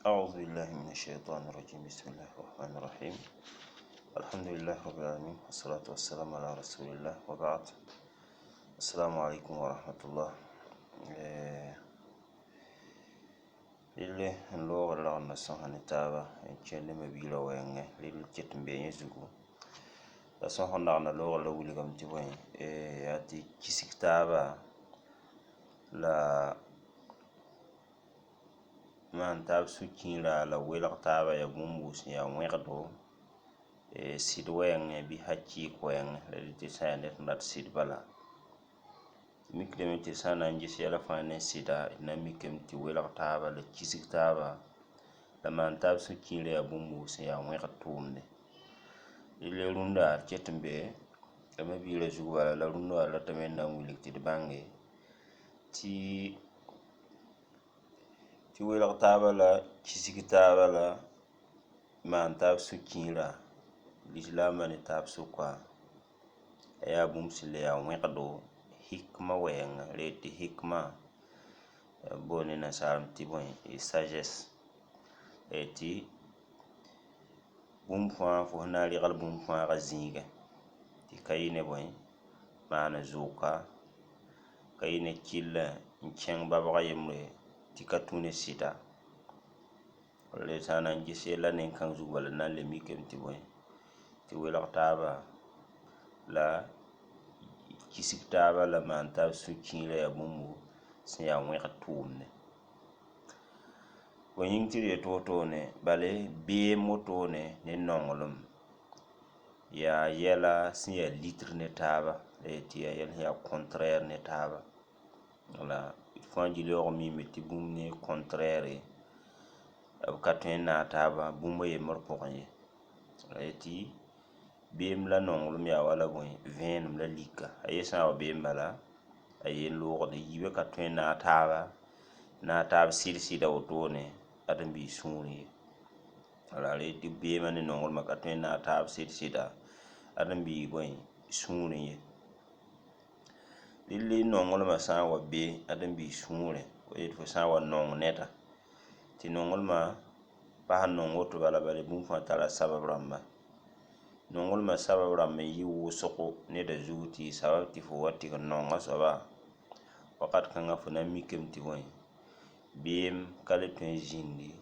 أعوذ بالله من الشيطان الرجيم. بسم الله الرحمن الرحيم. الحمد لله رب العالمين، والصلاة والسلام على رسول الله، وبعد. السلام عليكم ورحمة الله. Rɩle n loogr lagenda sõsa ne taaba n kẽnd ma-biirã wɛɛngẽ. Rɩl ket n bee yẽ zugu la sõs n lagenda loogr la wilgame tɩ bõe, yaa tɩ kisg taaba la maan taab sũ-kiirã la welg taaba yaa bũmb wʋsg sẽn yaa wẽgdo sɩd wɛɛngẽ bɩ hakɩɩk wɛɛngẽ. La dẽ tɩ sã n yaa ned sẽn dat sɩd bala, tɩ mikdame tɩ sã n na n ges yɛla fãa ne sɩda, d na n mikame tɩ welg taaba la kisg taaba la maan taab sũ-kiirã yaa bũmb wʋsg sẽn yaa wẽgd tʋʋmde. Rɩle rũndã d ket n be la ma-biirã zug bala, la rũndã wã ratame n na n wilg tɩ d bãnge tɩ welg taaba la kisg taaba la maan taab sũ-kiirã lislaambã ne taab sʋka a yaa bũmb sẽn le yaa wẽgdo hikma wɛɛngã. Re tɩ hikma b boond ne nasaarem tɩ bõe, sagesse. Tɩ bũmb fãa fo sẽn na n regl bũmb fãagã zĩigẽ tɩ ka yɩ ne bõe, maan zʋʋka, ka yɩ ne kɩllẽ n kẽng babga yembre tɩ ka tũ ne sɩda. La sã n na n ges yella nen-kãng zug bala, na n le mikame tɩ bõe, tɩ welg taaba la kisg taaba la maan taab sũ-kiirã yaa bũmb sẽn yaa wẽgd tʋʋmde. Bõe yĩng tɩ d yet wotone? Bale beem wotone ne nonglem yaa yɛla sẽn yaa litr ne taaba, la yetɩ yaa yɛl sẽn yaa contraire ne taaba. La d fãa gil-yaoog miime tɩ bũmb ne contraire b ka tõe n naag taaba bũmb a yembr pʋgẽ ye. La yetɩ beem la nonglem yaa wala bõe, vẽenem la lika. A ye sã n wa beem bala, a ye n loogde. Yiibã ka tõe n naag taaba, naag taab sɩd-sɩda wotone ãdem-biis sũurẽ ye. Wala re tɩ beemã ne nonglmã ka tõe n naag taab sɩd-sɩda ãdem-biig bõe, sũurẽ ye. Rɩle nonglmã sã n wa be ãdem-biis sũurẽ, fo yetɩ fo sã n wa nong neda, tɩ nonglmã pa sẽn nong woto bala, bala bũmb fãa tara sabab rãmba. Nonglmã sabab rãmb n yɩ wʋsgo neda zug tɩ yɩ sabab tɩ fo wa tɩg n nonga soaba. Wakat kãngã fo na n mikame tɩ bõe, beem ka le tõe n zĩndi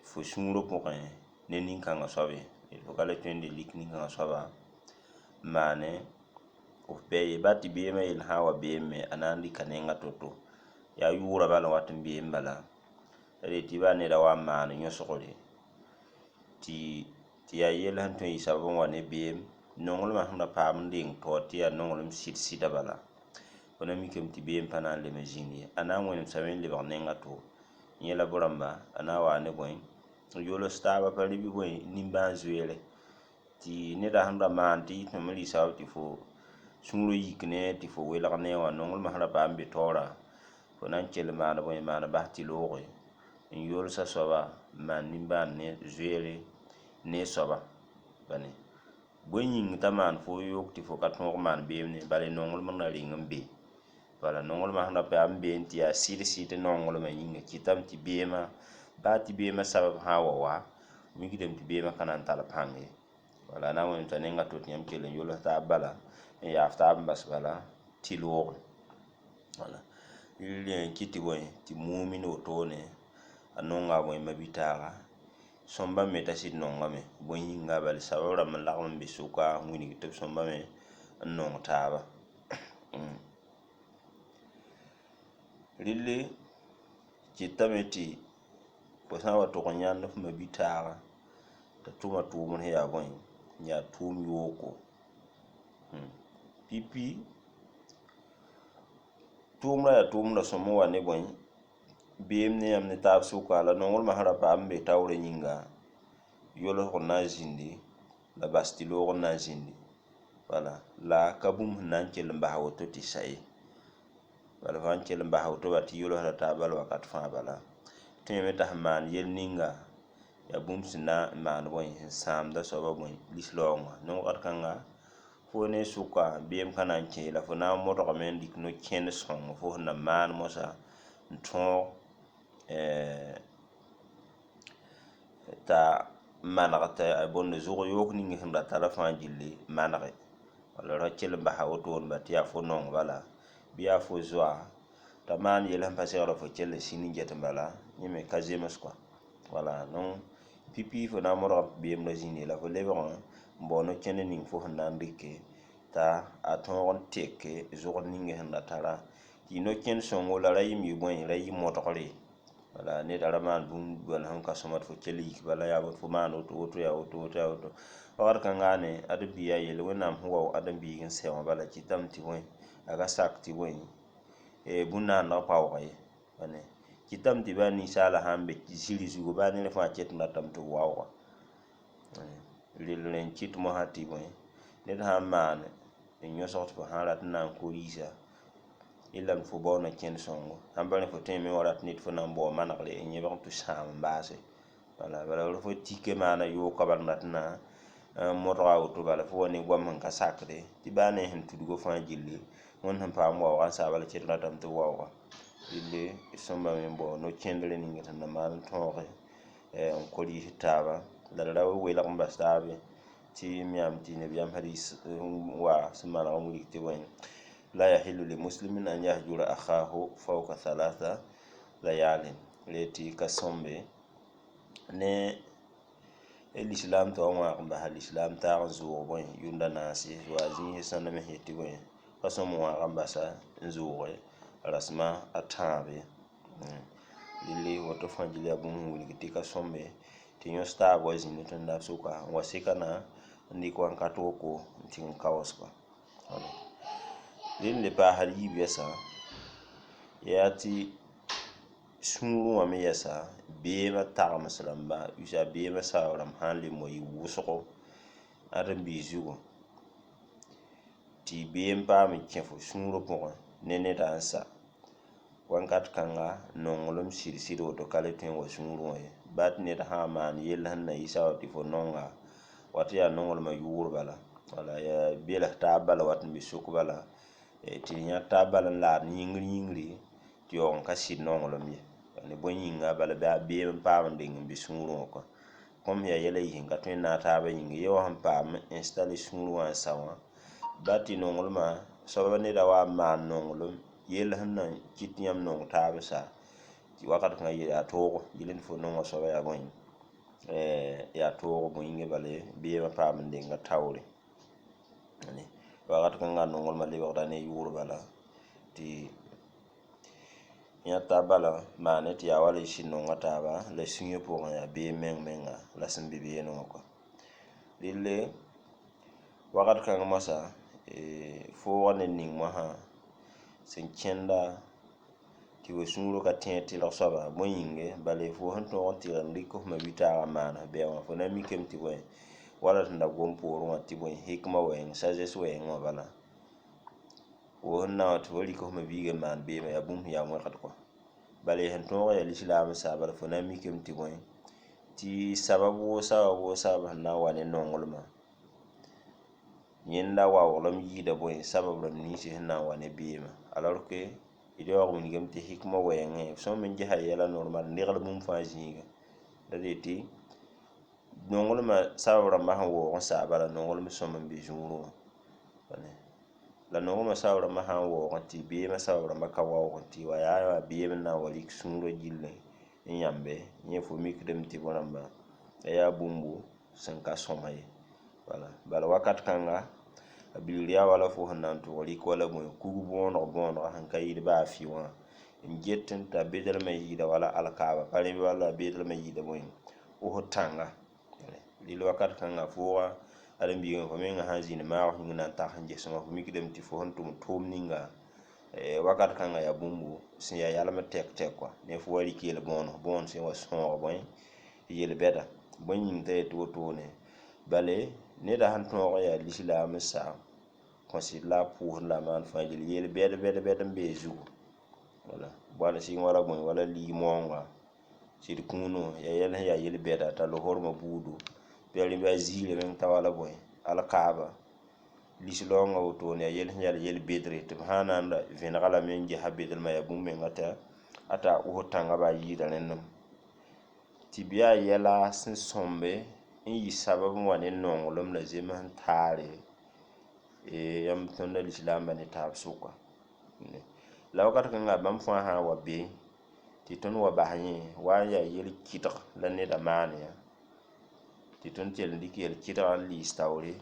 fo sũurã pʋgẽ ne nin-kãngã soab ye. Fo ka le tõe n le lik nin-kãngã soaba n maane f bɛ ye. Baa tɩ beemã yell sã n wa beem me, a na n rɩka nenga to-to. Yaa yʋʋrã bala n wat n beem bala. La dee tɩ baa neda wa n maan yõsgre tɩ yaa yell sẽn tõe n yɩ sabab n wa ne beem, nonglmã sẽn da paam n reng taoor tɩ yaa nonglem sɩd-sɩda bala, fo na mikame tɩ beem pa na n lem n zĩnd ye. A na n wẽnemsame n lebg nenga to. Yẽ la b rãmba a na n waa ne bõe, n yols taaba pa rɩ bɩ bõe, nimbãan-zoeere tɩ neda sẽn da maan tɩ tõem n rɩ sabab tɩ fo sũurã yik ne tɩ fo welg ne wã, nonglmã sẽn da paam n be taoorã, fo na n kell n maan bõe, maan bas tɩ looge n yolsa soaba, n maan nimbãan ne zoeere ne soaba. Bane bõe yĩng t'a maan fo yok tɩ fo ka tõog maan beem ne? Bala nonglem n na reng n be. Wala nonglmã sẽn da paam n be tɩ yaa sɩd-sɩd nonglmã yĩnga kɩtame tɩ beemã, baa tɩ beemã sabab sã n wa wa, mikdame tɩ beemã ka na n tall pãng ye. Wala a na n wẽnemsa nenga to tɩ yãmb kell n yols taab bala, n yaaf taab n bas bala tɩ looge. Wala rẽ n kɩt tɩ bõe, tɩ mumin wotone a nonga bõe, ma-bi-taaga sõmba me t'a sɩd nongame. Bõe yĩnga? Bala sabab rãmb n lagem n be sʋka n wilg tɩ b sõmba me n nong taaba. Rɩle kɩtame tɩ fo sã n wa tʋg n yãnd f ma-bi-taaga t'a tʋma tʋʋmd sẽn yaa bõe, n yaa tʋʋm yooko pipi, tʋʋmdã yaa tʋʋmdã sõm n wa ne bõe, beem ne yãmb ne taab sʋka. La nonglmã sẽn ra paam n be taoorã yĩnga, yolsg n na n zĩndi la bas tɩ loog n na n zĩndi. Wala la ka bũmb sẽn na n kell n bas woto tɩ sa ye. Bala fo sãn kell n bas woto bala tɩ yolsda taab bala wakat fãa bala, tõeme t'a sẽn maan yell ninga yaa bũmb sẽn na n maan bõe, sẽn sãamda soaba bõe, lislaoongã. Ne wakat kãnga fo ne sʋka beem ka na n kẽ, la fo na n modgame n dɩk no-kẽnd sõng fo sẽn na maan moasã n tõog. T'a maneg t'a bõnd zʋg yoog ning sẽn da tara fãa gilli manege. Wala ra kell n basa wotone ba tɩ yaa fo nong bala bɩ yaa fo zoa t'a maan yell sẽn pa segd fo kell n sĩnd n get n bala, yẽ me ka zems kɔa. Wala donc pipi fo na n modgame tɩ beem ra zĩnd ye la fo lebg n bao no-kẽnd ning fo sẽn na n rɩke t'a a tõog n teke zʋgd ning sẽn da tara tɩ no-kẽnd sõngo la ra yɩ me bõe, ra yɩ modgre. Wala neda ra maan bũmb bala sẽn ka sõma tɩ fo kell yik bala yaa fo maan woto woto yaa woto woto yaa woto. Wakat kãnga ne ãdem-biig yaa yelle Wẽnnaam sẽn wao ãdem-biig n sɛ wã bala kɩtame tɩ bõe a ka sak tɩ bõe bũn-naandg paoog ye. Kɩtame tɩ baa ninsaala sã n be zĩri zugu baa ned fãa ket n ratame tɩ b waooga. Rel rẽ n kɩt mosã tɩ bõe ned sã n maan n yõsg tɩ fo sã n rat n na n ko-riisa yellame tɩ fo bao no-kẽnd sõngo. Sãn pa rẽ fo tõeme wa rat ned fo na n bao manegre n yẽbg n tɩ sãam n baase. Wala bala fo tike maana yooka bala n rat n na n modga a woto bala fo wa ne goam sẽn ka sakde tɩ baa ne sẽn tudgo fãa gilli wẽnd sẽn paam waooga n saa bala ket n ratame tɩ b waooga. Relle sõmbame n bao no-kẽndre ning sẽn na maan n tõoge n ko-rɩɩs taaba la d ra welg n bas taabe tɩ m yãmb tɩ nabiyaam hadis n wa sẽn maneg n wilg tɩ bõe la yahillu li muslimin an yahjura akhahu fawka thalatha layalin re tɩ ka sõmbe ne lislaam tɩ wa wãag n basa lislaam taag n zʋʋg bõe yʋnda naase wa zĩis sãnda me yet tɩ bõe pa sõm wãag n basa n zʋʋge rasema a tãabe. Relle woto fãa gil yaa bũmb sẽn wilg tɩ ka sõmbe tɩ yõs taab wa zĩnd tẽn-daab sʋka n wa seka na n dɩk wãnkat woko n tɩ n kaoos kɔa. Rel n le paasd yiib yɛsa yaa tɩ sũurẽ wã me yɛsa beemã tagms rãmba yusa beemã sabab rãmb sã n le mo yɩ wʋsgo ãdem-biis zugu tɩ beem paam n kẽ fo sũurã pʋgẽ ne neda n sa wãnkat kãnga nonglem sɩd-sɩd woto ka le tõe n wa sũurẽ wã ye. Baa tɩ ned sã n maan yell sẽn na yɩ sabab tɩ fo nonga wat yaa nonglmã yʋʋr bala, wala yaa bels taab bala wat n be sok bala tɩ d yãd taab bala n laad yĩngr yĩngri tɩ yaoog n ka sɩd nonglem ye. Ne bõe yĩnga bala beem n paam n deng n be sũurẽ wã kɔa. Kom yaa yɛla yis n ka tõe n naag taabã yĩnga ye wã sẽn paam installe sũurẽ wã n sa wã ba tɩ nonglmã soaba neda wa n maan nonglem yell sẽn na n kɩt tɩ yãmb nong taab n sa tɩ wakat kãngã yaa toogo yɩl tɩ fo nonga soaba yaa bõe yaa toogo bõe yĩnga bala beemã paam n denga taoore. Wakat kãngã nonglmã lebgda ne yʋʋr bala tɩ yãd taab bala maane tɩ yaa wala y sɩd nonga taaba la sũyã pʋgẽ yaa beem meng menga la sẽn be beene wã kɔa. Relle wakat kãng moasã foogã ned ning moasã sẽn kẽnda tɩ fo sũurã ka tẽeg tɩlg soaba bõe yĩnge bala fo sẽn tõog n tɩg n rɩk f ma-bi-taagã n maan f bɛɛ wã fo na n mikame tɩ bõe wala sẽn da gom poorẽ wã tɩ bõe hikma wɛɛng sagesse wɛɛng wã bala fo sẽn na wã tɩ fo rɩk f ma-biigã n maan beemã yaa bũmb sẽn yaa wẽgd kɔa. Bala y sẽn tõog yaa lislaam n sa bala fo na n mikame tɩ bõe tɩ sabab woo sabab woo sabab sẽn na n wa ne nonglmã yẽnda waooglem yɩɩda bõe sabab rãmb ninsẽ sẽn na n wa ne beemã. Alors que d yaoog wilgame tɩ hikmã wɛɛngẽ f sõm n gesa yɛla normal n regl bũmb fãa zĩiga la tɩ nonglmã sabab rãmbã sẽn waoog n saa bala nonglem sõm n be zũurẽ wã. La nonglmã sabab rãmbã sã n waoogẽ tɩ beemã sabab rãmbã ka waoogẽ tɩ wa yaa beem n na n wa rɩk sũurã gilli n yãmbe yẽ fo mikdame tɩ bõe rãmba la yaa bũmbu sẽn ka sõma ye. Wala bala wakat kãnga a bilgr yaa wala fo sẽn na n tʋg rɩk wala bõe kug bõoneg bõonega sẽn ka yɩɩd baa fɩ wã n get n t'a bedelmã yɩɩda wala alkaaba pa rẽ wala bedelmã yɩɩda bõe os tãnga. Rel wakat kãnga fooga ãdem-biigã fo mengã sã n zĩnd maag yĩng na n tag sẽn ges wã fo mikdame tɩ fo sẽn tʋm tʋʋm ninga wakat kãngã yaa bũmbu sẽn yaa yalmd tɛk tɛk kɔa ne fo wa rɩk yel-bõoneg bõond sẽn wa sõog bõe yel-bɛda bõe yĩng t'a yet wotone bale neda sẽn tõog n yaa lislaam n sa kõsd la a pʋʋsd la a maan fãa gil yel bɛd bɛd bɛd n bee zugu wala bõan sɩng wala bõe wala lig-moonga sɩd kũuno yaa yɛl sẽn yaa yel-bɛda tall hormã buudu bɩ a rẽ bɩ a ziirã meng t'a wala bõe alkaaba lislaoongã wotone yaa yel sẽn yaa yel-bedre tɩ b sã n na n vẽnega lame n gesa bedelmã yaa bũmb menga t'a a t'a os tãngã baa yɩɩda rẽndem. Tɩ b yaa yɛla sẽn sõmbe n yɩ sabab n wa ne nonglem la zems n taare yãmb tõnd la lislaambã ne taab sʋka. La wakat kãnga bãmb fãa sã n wa be tɩ tõnd wa bas yẽ wa n yaa yel-kɩdg la neda maan yã, tɩ tõnd kell n dɩk yel-kɩdga n liis taoore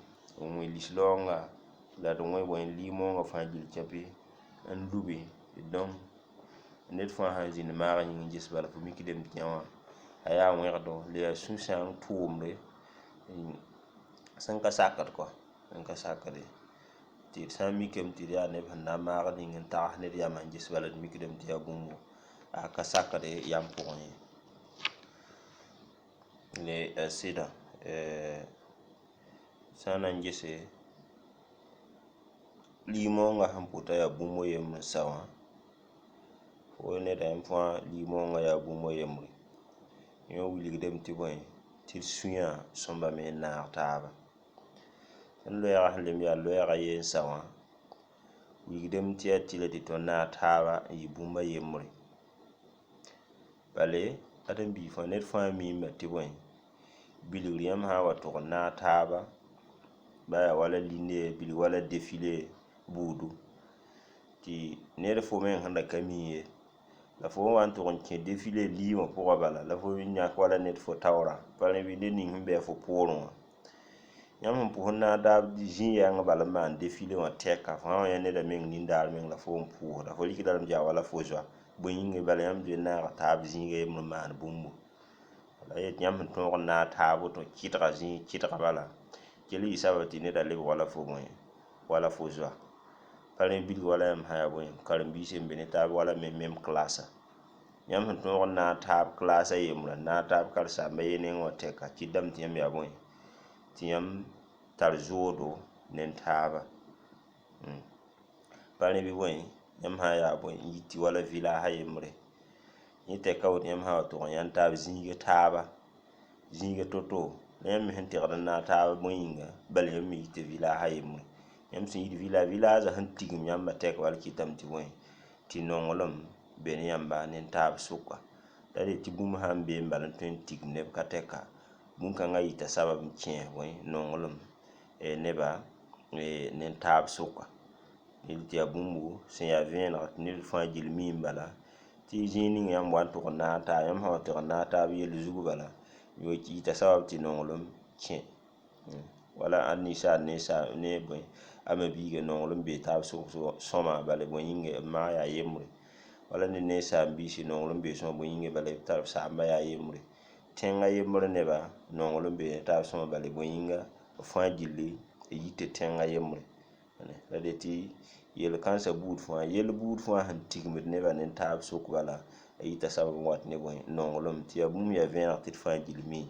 n wẽ lis-raoonga la d wẽ bõe lɩɩg-moongã fãa gill kɛpɩ n lubi. Donc ned fãa sãn zĩnd maag yĩng n ges bala fo mikdame tɩ yã wã a yaa wẽgdo la yaa sũ-sãang tʋʋmde sẽn ka sakd kɔ, sẽn ka sakd ye. Tɩ d sã n mikame tɩ d yaa neb sẽn na n maagd yĩng n tags ned yamã n ges bala d mikdame tɩ yaa bũmbu a ka sakd yam pʋgẽ ye. Le sɩda sã n na n gese lɩɩg-moongã sẽn pʋta yaa bũmb a yembr n sa wã, fo neda yãmb fãa lɩɩg-moongã yaa bũmb a yembre. Yẽ wilgdame tɩ bõe tɩ d sũyã sõmbame n naag taaba. Tõnd loɛɛgã sẽn lem yaa loɛɛg a ye n sa wã, wilgdame tɩ yaa tɩlɛ tɩ tõnd naag taaba n yɩ bũmb a yembre. Bale ãdem-biig fãa ned fãa miime tɩ bõe bilgr yãmb sã n wa tʋg n naag taaba ba yaa wala linde bilg wala defile buudu tɩ ned fo meng sẽn da ka mi ye la fo n wa n tʋg n kẽ defile liig wã pʋgã bala la fo yãk wala ned fo taoorã pa rẽ bɩ ned ning sẽn be a fo poorẽ wã. Yãmb sẽn pʋs n naag taab zĩ yɛng bala n maan defile wã tɛka fo sã n wa yã neda meng nindaar meng la fo n pʋʋsda fo rɩkda lame tɩ yaa wala fo zoa bõe yĩnga bala yãmb zoe n naaga taab zĩiga yembr n maan bũmbu. La yet yãmb sẽn tõog n naag taab woto kɩdga zĩig kɩdga bala kell yɩ sabab tɩ neda lebg wala fo bõe wala fo zoa. Pa rẽ bilg wala yãmb sã yaa bõe karen-biisã n be ne taab wala mem klasa. Yãmb sẽn tõog n naag taab klasa yembrã n naag taab karen-saamba ye nengẽ wã tɛka kɩtdame tɩ yãmb yaa bõe tɩ yãmb tar zoodo ne taaba. Pa rẽ bɩ bõe yãmb sã n yaa bõe n yit tɩ wala village a yembre yẽ tɛka woto yãmb sã n wa tʋg n yãnd taab zĩiga taaba zĩiga to-to la yãmb me sẽn tẽgd n naag taab bõe yĩnga bala yãmb me yita village a yembre. Yãmb sẽn yit village village sẽn tigim yãmba tɛk bala kɩtame tɩ bõe tɩ nonglem be ne yãmba ne taab sʋka. La d tɩ bũmb sã n be n bala n tõe n tigim neb ka tɛka bũn-kãngã yita sabab n kẽes bõe nonglem neba ne taab sʋka. Dẽnd tɩ yaa bũmbu sẽn yaa vẽeneg tɩ ned fãa gill miime bala tɩ zĩig ning yãmb wa n tʋg n naag taab yãmb sã wa tɩg n naag taab yell zug bala yita sabab tɩ nonglem kẽ. Wala ãnd ninsaal ne bõe a ma-biigã nonglem bee taab sʋk sõma bala bõe yĩnga b maag yaa yembre wala ned ne saam-biisi nonglem bee sõma bõe yĩnga bala b tar b saamba yaa yembre. Tẽngã yembr neba nonglem bee ne taab sõma bala bõe yĩnga b fãa gilli y yita tẽngã yembre. La de tɩ yel-kãnsã buud fãa yell buud fãa sẽn tigimd nebã ne taab sʋk bala a yita sabab n wat ne bõe nonglem tɩ yaa bũmb yaa vẽeneg tɩ d fãa gill mi.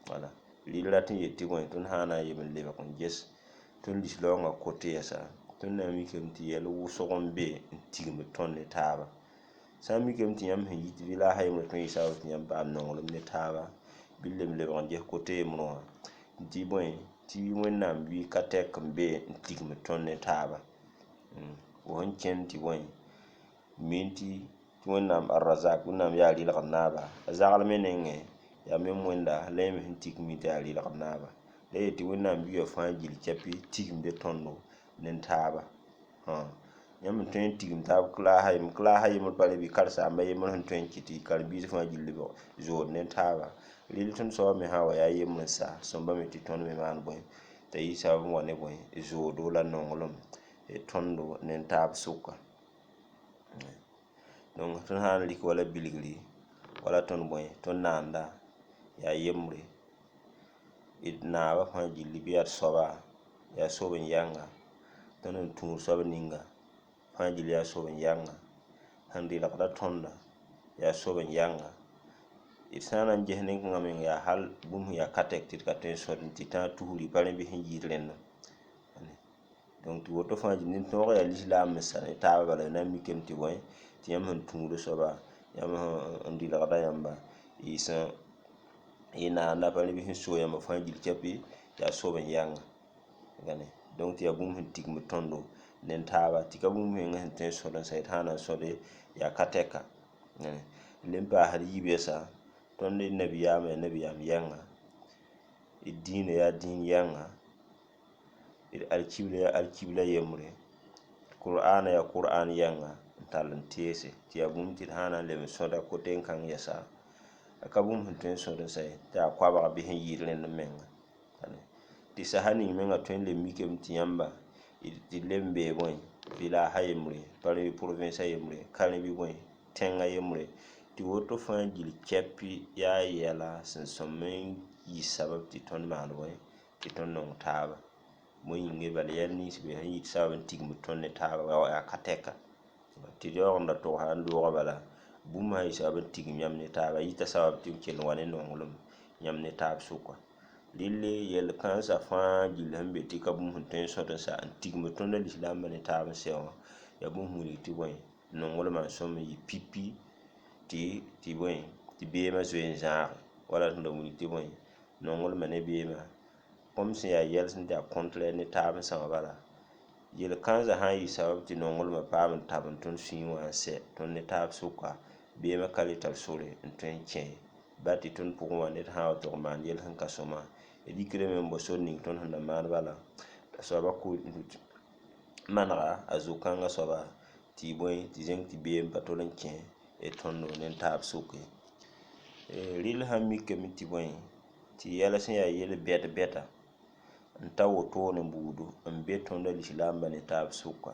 Wala rɩl rat n yet tɩ bõe tõnd sã n na n yem n lebg n ges tõnd lis-raoongã kote yɛsa tõnd na n mikame tɩ yɛl wʋsg n be n tigimd tõnd ne taaba. Sã n mikame tɩ yãmb sẽn yit village a yembre tõe n yɩ sabab tɩ yãmb paam nonglem ne taaba bɩ lem lebg n ges kote yembrẽ wã tɩ bõe tɩ Wẽnnaam yʋɩ ka tɛk n be n tigimd tõnd ne taaba. Fo sẽn kẽnd tɩ bõe min tɩ Wẽnnaam Arrazak Wẽnnaam yaa rɩlgd naaba a zagl me nengẽ yaa mem wẽnda la yẽ me sẽn tik mi tɩ yaa rɩlgd naaba. La yet tɩ Wẽnnaam yʋya fãa gill kɛpɩ tigimde tõndo ne taaba. Yãmb n tõe n tigim taab klaas a yembr klaas a yembr pa rẽ bɩ karen-saamba yembr sẽn tõe n kɩt tɩ karen-biis fãa gill zood ne taaba. Rɩl tõnd soabã me sã n wa yaa yembr n sa sõmba me tɩ tõnd me maan bõe t'a yɩ sabab n wa ne bõe zoodo la nonglem tõndo ne taab sʋka. Donc tõnd sã n rɩk wala bilgri wala tõnd bõe tõnd naanda yaa yembre d naabã fãa gilli bɩ yaa d soaba yaa sob n yãnga tõnd n tũud soab ninga fãa gill yaa sob n yãnga sẽn rɩlgda tõnda yaa sob n yãnga. D sã n na n ges nin-kãngã meng yaa hal bũmb sẽn yaa ka tɛk tɩ d ka tõe n sõd tɩ tãag tusri pa rẽ bɩ sẽn yɩɩd rẽndã. Donc tɩ woto fãa nin-tõog yaa lislaam n sa ne taaba bala na n mikame tɩ bõe tɩ yãmb sẽn tũud soaba yãmb sẽn rɩlgda yãmba y sẽn y naanda pa rẽ bɩ sẽn so yãmba fãa gill kɛpɩ yaa sob n yãnga. Donc tɩ yaa bũmb sẽn tigimd tõndo ne taaba tɩ ka bũmb meng sẽn tõe n sõd n sa d sã n na n sõde yaa ka tɛka. Lem paasd yiib yɛsa Tõnd d nabiyaamã yaa nabiyaam yɛnga, d dĩinã yaa dĩin yɛnga, d alkibla yaa alkibla yembre, Kur'aanã yaa Kur'aan yɛnga n tall n teese tɩ yaa bũmb tɩ d sã n na n leb n sõda koten-kãng yɛsa, a ka bũmb sẽn tõe n sõd n sa ye tɩ yaa koabga bɩ sẽn yɩɩd rẽnd menga. Tɩ sasa ning menga tõe n le mikame tɩ yãmba tɩ d leb n bee bõe village yembre, pa rẽ bɩ province yembre, ka rẽ bɩ bõe tẽngã yembre, tɩ woto fãa gill kɛpɩ yaa yɛla sẽn sõm n yɩ sabab tɩ tõnd maan bõe tɩ tõnd nong taaba. Bõe yĩnge bala yɛl nins be sẽn yɩ sabab n tigimd tõnd ne taaba yaa ka tɛka. Tɩ yaoog n da togsa n loogã bala, bũmb sã n yɩ sabab n tigim yãmb ne taaba, yɩta sabab tɩ m kell n wa ne nonglem yãmb ne taab sʋka. Rɩlle yɛl kãensã fãa gill sẽn be tɩ ka bũmb sẽn tõe n sõd n sa n tigimd tõnd lislaambã ne taab n sɛ wã, yaa bũmb sẽn wilg tɩ bõe nonglmã n sõm n yɩ pipi tɩ bõe tɩ beemã zoe n zãage, wala sẽn da wilg tɩ bõe nonglmã ne beemã kom sẽn yaa yɛl sẽn yaa contraire ne taab n sã wã bala. Yel-kãensã sã n yɩ sabab tɩ nonglmã paam n tab n tõnd sũyẽ wã n sɛ tõnd ne taab sʋka, beemã ka le tar sore n tõe n kẽ ba tɩ tõnd pʋgẽ wã ned sã n wa tog n maan yɛl sẽn ka sõma, d rikdame n bao sor ning tõnd sẽn da maan bala t'a soaba manega a zo-kãngã soaba tɩ y bõe tɩ zẽng tɩ beem pa tol n kẽ tõndo ne taab sʋk ye. Rɩl sã n mikame tɩ bõe tɩ yɛl sẽn yaa yel bɛd-bɛda n ta wotone buudu n be tõnd lislaambã ne taab sʋka,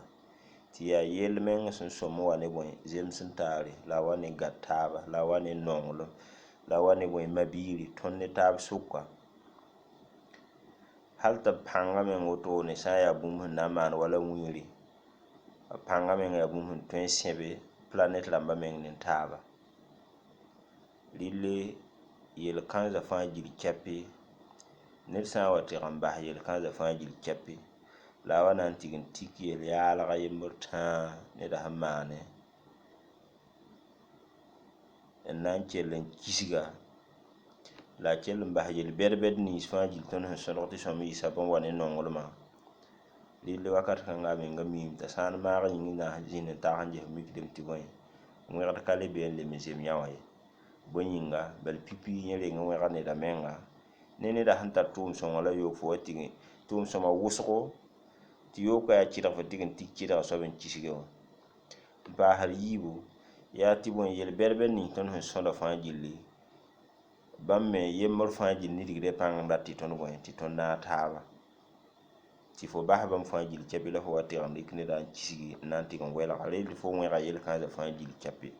tɩ yaa yel meng sẽn sõm n wa ne bõe zems n taare, la a wa ne gad taaba, la a wa ne nonglem, la a wa ne bõe mabiiri tõnd ne taab sʋka. Hal tɩ b pãngã meng wotone sã n yaa bũmb sẽn na n maan wala wĩiri, b pãngã meng yaa bũmb sẽn tõe n sẽbe planɛt rãmbã meng ne taaba. Rɩlle yel-kãensã fãa gill kɛpɩ, ned sã n wa tɩg n bas yel-kãensã fãa gill kɛpɩ, la a wa na n tɩg n tik yel-yaalg a yembr tãa neda sẽn maane n na n kell n kisga, la a kell n bas yel-bɛd-bɛd nins fãa gill tõnd sẽn sõdg tɩ sõm n yɩ sabab n wa ne nonglmã. Rɩlle wakat kãnga a menga miime t'a sã n maag yĩng na n zĩnd n tag n ges mikdame tɩ bõe wẽgd ka le be n lem n zem yã wã ye. Bõe yĩnga bala pipi yẽ reng n wẽga neda menga ne neda sẽn tar tʋʋm-sõngã la yoog fo wa tɩg tʋʋm-sõma wʋsgo tɩ yoog ka yaa kɩdg fo tɩg n tik kɩdga soab n kisge wã. N paasd yiibu yaa tɩ bõe yel-bɛd-bɛd ning tõnd sẽn sõda fãa gilli bãmb me yembr fãa gill nidgda pãng n rat tɩ tõnd bõe tɩ tõnd naag taaba. Tɩ fo bas bãmb fãa gill kɛpɩ la fo wa tɩg n rɩk neda n kisgi n na n tɩg n welga rel tɩ fo wẽga yel-kãensã fãa gill kɛpɩ.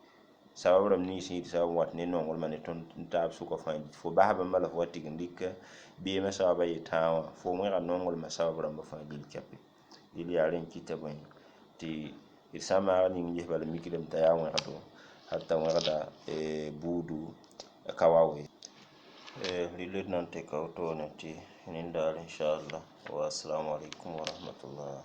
Sabab rãmb nins sẽn yɩ tɩ sabab n wat ne nonglmã ne tõnd taab sʋka fãa tɩ fo bas bãmba la fo wa tɩg n rɩk beemã sabab a ye tãa wã, fo wẽga nonglmã sabab rãmbã fãa gill kɛpɩ. Rɩl yaa rẽ n kɩta bõe tɩ d sã n maag ning ges bala mikdame t'a yaa wẽgdo hal t'a wẽgda buudu ka wa we. Rɩl d na n teka wotone tɩ nindaar inshallah. Wa assalamu alaikum wa rahmatullah.